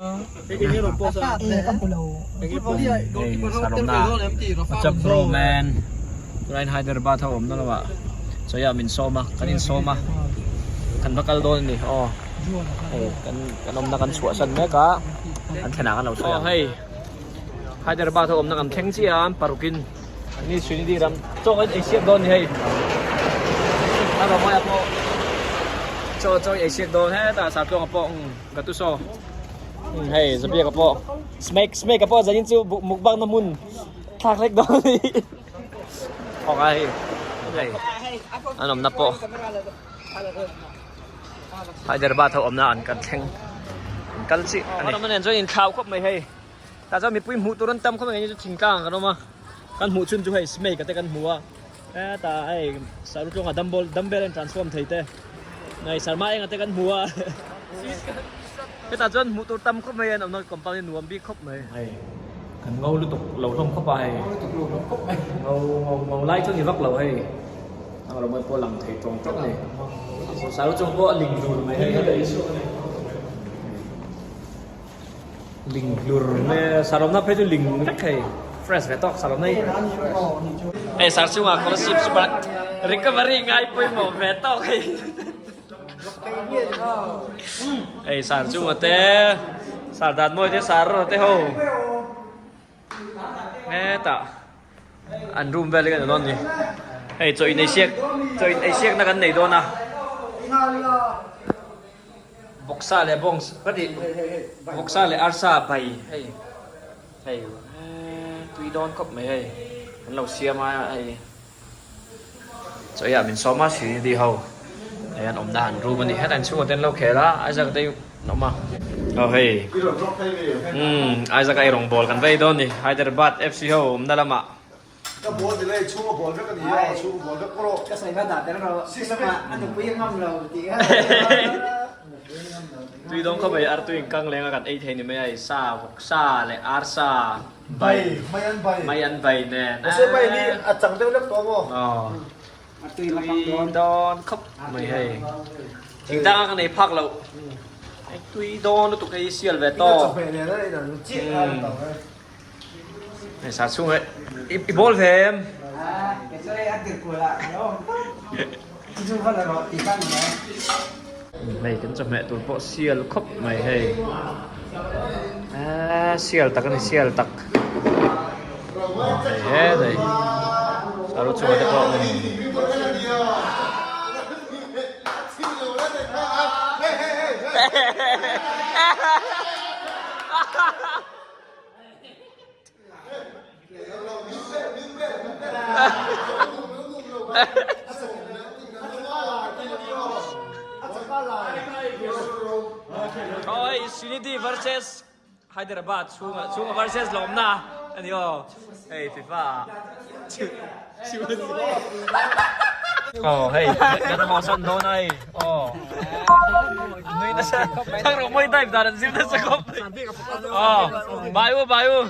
Hei Sarona what's up bro man tunah hian Hyderabad ho awmna lamah chawiah min sawm a kan insawm a kan va kal dawn a ni aw hei kan kan awmna kan chhuahsan mek a an thlenah kan lo sawi ang hei Hyderabad ho awmna kan thleng chiah a parukin Ni Srinidhi ram chaw kan ei siak dawn ni hei a rawngaiah pawh chaw chaw ei siak dawn hetah Satluanga pawh ka tu saw hei Zabiaka pawh Smake Smake a pawh zanin chu mukbang na hmun thlak hlek dawn a ni thawk a hei hei an awmna pawh Hyderabad ho awmna an kan thleng an kal chiah a ni. Nen chuan inthlau khawp mai hei. Tah chuan mipui hmuh tur an tam khawp mai chu thingtlang ah kan awm a kan hmuh chhun chu hei snake te kan hmu a hetah hei saru tluanga dumbbell dumbbell a in transform thei te hei sarma enga te kan hmu a hetah chuan hmuh tur tam khawp mai an awmna compound hi nuam bik khawp mai hei kan ngo lutuk lo hlawm khawp a hei ngo ngo ngo lai chu ni vak lo hei ang rawng pawh lang thei tawng tawng a ni saru chung pawh a ling hlur mai hei. Ling hlur mai a, sarawmna phei chu ling vek hei, fresh ve tawk sarawmna hi. Hei sar chungah scholarship super recovery ngai pawimawh ve tawk hei. Hei sar chunga te, sar dan mawi te sar te ho. Hetah an room vel hi kan dawn ni. Hei chaw in ei siak chaw in ei siakna kan nei dawn a. Vawksa leh bawng ka ti vawksa leh arsa bai hei hei tui dawn khawp mai hei an lo siam a hei chawiah min sawm a Srinidhi ho hei an awmna an room a ni hetah inchhungah te an lo khel a Isaac te an awm a aw hei umm Isaac a eirawng bawl kan vei dawn a ni Hyderabad FC ho awmna lamah. Ka ball ni lei chhunga ball vek a ni a, chhunga ball vek rawh. Ka sawi kha dah tel rawh, lamah a nupui a ngam lo tih kha. Tui dawng khawp mai artui in kang leng a kan ei thei ni mai a, sa vawk sa leh ar sa bai mai an bai mai an bai nen. Mahse bai hi a chang deuh lek tawh maw? Aw tui dawn khawp mai hei thingtang a ka nei phak loh tui dawn lutuk hei sial ve tawh. Chawhmeh nen a inang chiah a ni tawh e. Hei sa chhung eh i bawl ve em? Hei kan chawhmeh tur pawh sial khawp mai hei eee sial tak a ni sial tak hei he hei saru chunga te pawh Oi Srinidhi versus Hyderabad chhunga chhunga versus lawmna a ni aw hei FIFA Aw hei kan haw sawn dawn a hei aw nui nasa thang rawh mawi type dan an zir nasa khawp mai aw bye u bye u.